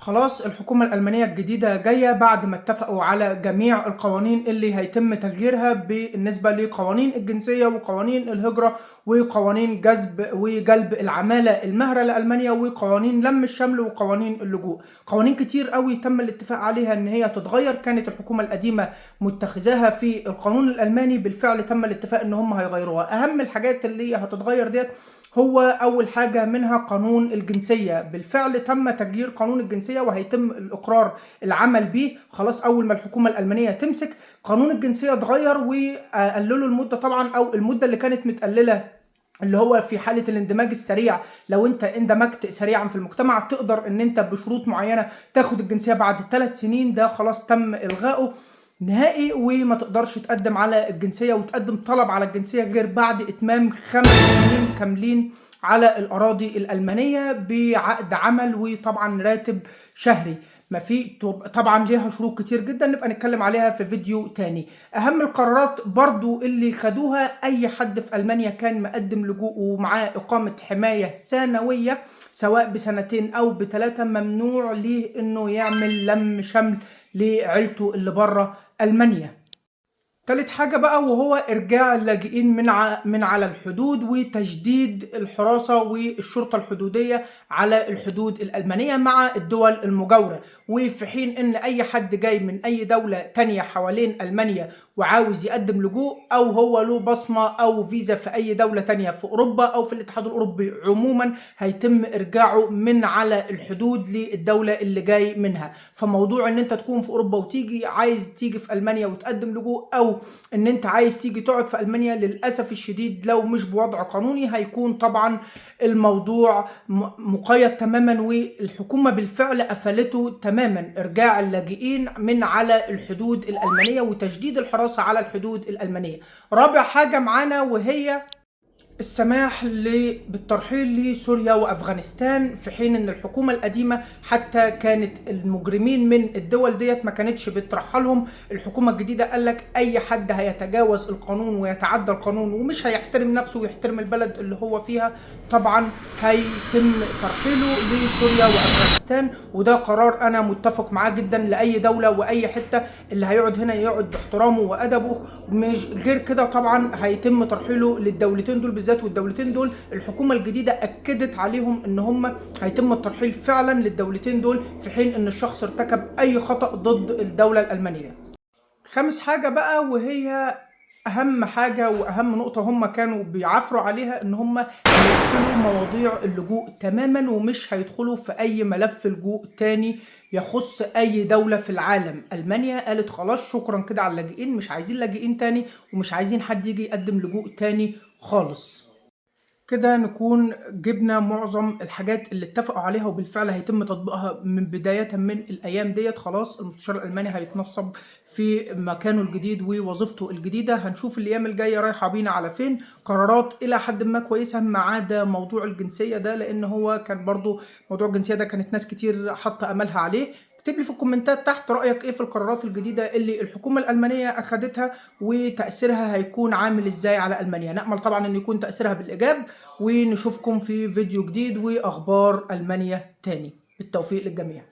خلاص الحكومة الألمانية الجديدة جاية بعد ما اتفقوا على جميع القوانين اللي هيتم تغييرها بالنسبة لقوانين الجنسية وقوانين الهجرة وقوانين جذب وجلب العمالة المهرة لألمانيا وقوانين لم الشمل وقوانين اللجوء. قوانين كتير قوي تم الاتفاق عليها ان هي تتغير، كانت الحكومة القديمة متخذاها في القانون الألماني، بالفعل تم الاتفاق ان هم هيغيروها. اهم الحاجات اللي هتتغير ديت هو أول حاجة منها قانون الجنسية. بالفعل تم تغيير قانون الجنسية وهيتم الإقرار العمل به خلاص أول ما الحكومة الألمانية تمسك. قانون الجنسية اتغير وقللوا المدة طبعا، أو المدة اللي كانت متقللة اللي هو في حالة الاندماج السريع، لو انت اندمجت سريعا في المجتمع تقدر ان انت بشروط معينة تاخد الجنسية بعد 3 سنين، ده خلاص تم إلغائه نهائي، وما تقدرش تقدم على الجنسية وتقدم طلب على الجنسية غير بعد إتمام 5 سنين كاملين على الأراضي الألمانية بعقد عمل وطبعا راتب شهري. ما في طبعا ليها شروط كتير جدا نبقى نتكلم عليها في فيديو تاني. اهم القرارات برضو اللي خدوها، اي حد في المانيا كان مقدم لجوء ومعاه اقامة حماية سنوية سواء بسنتين او ب3 ممنوع ليه انه يعمل لم شمل لعيلته اللي بره المانيا. تالت حاجة بقى وهو إرجاع اللاجئين من على الحدود وتشديد الحراسة والشرطة الحدودية على الحدود الألمانية مع الدول المجاورة. وفي حين إن أي حد جاي من أي دولة تانية حوالين ألمانيا وعاوز يقدم لجوء أو هو له بصمة أو فيزا في أي دولة تانية في أوروبا أو في الاتحاد الأوروبي عموما هيتم إرجاعه من على الحدود للدولة اللي جاي منها. فموضوع إن أنت تكون في أوروبا وتيجي عايز تيجي في ألمانيا وتقدم لجوء أو ان انت عايز تيجي تقعد في المانيا، للاسف الشديد لو مش بوضع قانوني هيكون طبعا الموضوع مقيد تماما، والحكومة بالفعل قفلته تماما، ارجاع اللاجئين من على الحدود الالمانية وتشديد الحراسة على الحدود الالمانية. رابع حاجة معانا وهي السماح بالترحيل لسوريا وافغانستان، في حين ان الحكومة القديمة حتى كانت المجرمين من الدول ديت ما كانتش بترحلهم. الحكومة الجديدة قال لك اي حد هيتجاوز القانون ويتعدى القانون ومش هيحترم نفسه ويحترم البلد اللي هو فيها طبعا هيتم ترحيله لسوريا وافغانستان، وده قرار انا متفق معاه جدا. لاي دولة واي حتة اللي هيقعد هنا يقعد باحترامه وادبه، مش غير كده طبعا هيتم ترحيله للدولتين دول بالذات. والدولتين دول الحكومة الجديدة أكدت عليهم إن هم هيتم الترحيل فعلا للدولتين دول في حين إن الشخص ارتكب أي خطأ ضد الدولة الألمانية. خامس حاجة بقى وهي أهم حاجة وأهم نقطة هم كانوا بيعافروا عليها، إن هم هيقفلوا مواضيع اللجوء تماما ومش هيدخلوا في أي ملف لجوء تاني يخص أي دولة في العالم. ألمانيا قالت خلاص شكرا كده على اللاجئين، مش عايزين لاجئين تاني ومش عايزين حد يجي يقدم لجوء تاني خالص. كده نكون جبنا معظم الحاجات اللي اتفقوا عليها وبالفعل هيتم تطبيقها من بداية من الأيام ديت. خلاص المستشار الألماني هيتنصب في مكانه الجديد ووظيفته الجديدة. هنشوف الأيام الجاية رايحة بينا على فين. قرارات إلى حد ما كويسة ما عدا موضوع الجنسية ده، لأن هو كان برضو موضوع الجنسية ده كانت ناس كتير حاطة أملها عليه. اكتب لي في الكومنتات تحت رأيك ايه في القرارات الجديدة اللي الحكومة الألمانية أخدتها وتأثيرها هيكون عامل ازاي على ألمانيا. نأمل طبعا ان يكون تأثيرها بالإيجاب، ونشوفكم في فيديو جديد وأخبار ألمانيا تاني. بالتوفيق للجميع.